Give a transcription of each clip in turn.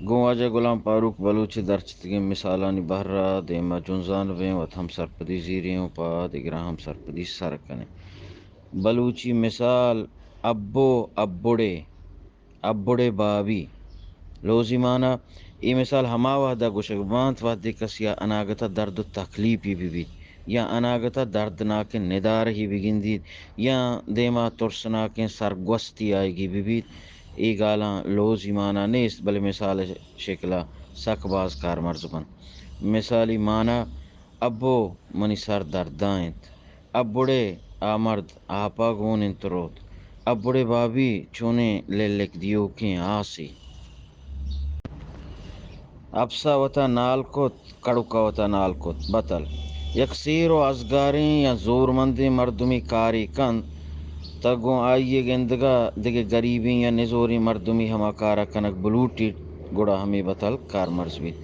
گوں واجہ غلام فاروق بلوچ ءِ درچتگیں مثالانی بہر ءَ دیم ءَ جنزان بیں، وت ہم سرپدی زیریں ءُ پہ دگراں ہم سرپدی سر کنیں۔ بلوچی مثال: ابو، ابڑے، ابڑے بابی۔ لوزی مانا: اے مثال ہما وہد ءَ گوشگ بنت، وہدے کسے ءَ اناگت ءَ درد ءُ تکلیپے بہ بیت، یا اناگت ءَ دردناکیں ندارہے بہ گندیت، یا دیم ءَ ترسناکیں سرگوستے آیگی بہ بیت۔ اے گالاں لوزی مانا نیست، بلے مثال ءِ شکل ءَ سک باز کارمرز بنت۔ مثالی مانا: ابو، منی سر درد ءَ انت۔ ابڑے، آ مرد آپ ءَ گون انت روت۔ ابڑے بابی، چونیں للک دیوکیں آسے۔ اپس ءَ وت ءَ نال کت، کڑک ءَ وت ءَ نال کت۔ بتل: یک سیر ءُ ازگاریں یا زورمندیں مردمے کارے کنت، تہ گوں آئی ءِ گندگ ءَ دگہ گریبیں یا نزوریں مردمے ہما کار ءَ کنگ بلوٹیت، گڑا ہمے بتل کارمرز بیت۔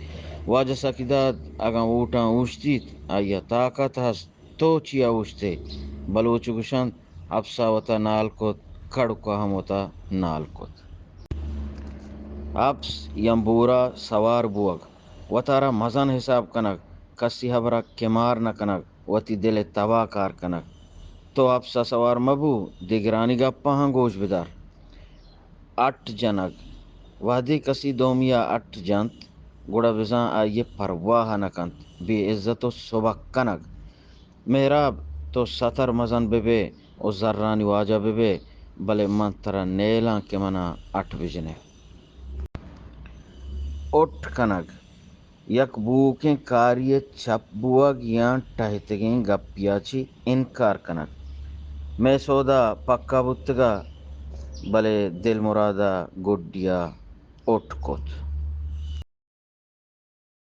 واجہ سکیداد اگاں ووٹاں اوشتیت، آئی ءَ طاقت ہست، تو چیا اوشت ئے؟ بلوچ گوشنت: اپس ءَ وت ءَ نال کت، کڑک ءَ ہم وت ءَ نال کت۔ اپس یا بور ءَ سوار بوگ، وتارا مزن حساب کنگ، کسی ہبر ءَ کمار نہ کنگ، وتی دل ءِ تب ءَ کار کنگ۔ تو اپس ءَ سوار مہ بو، دگرانی گپاں ہم گوش بدار۔ اٹ جنگ: وہدے کسی دومی ءَ اٹ جنت، گڑا بزاں آئی ءِ پرواہ ءَ نہ کنت، بے عزت ءُ سبک کنگ۔ مہراب، تو ستر مزن بہ بئے ءُ زرانی واجہ بہ بئے، بلے من ترا نیلاں کہ من ءَ اٹ بجن ئے۔ اٹ کنگ: یک بوؤکیں کارے ءِ چپ بوگ یا ٹہتگیں گپے ءَ چہ انکار کنگ۔ مئے سودا پکا بوتگ ءَ، بلے دلمراد ءَ گڈی ءَ اٹ کت۔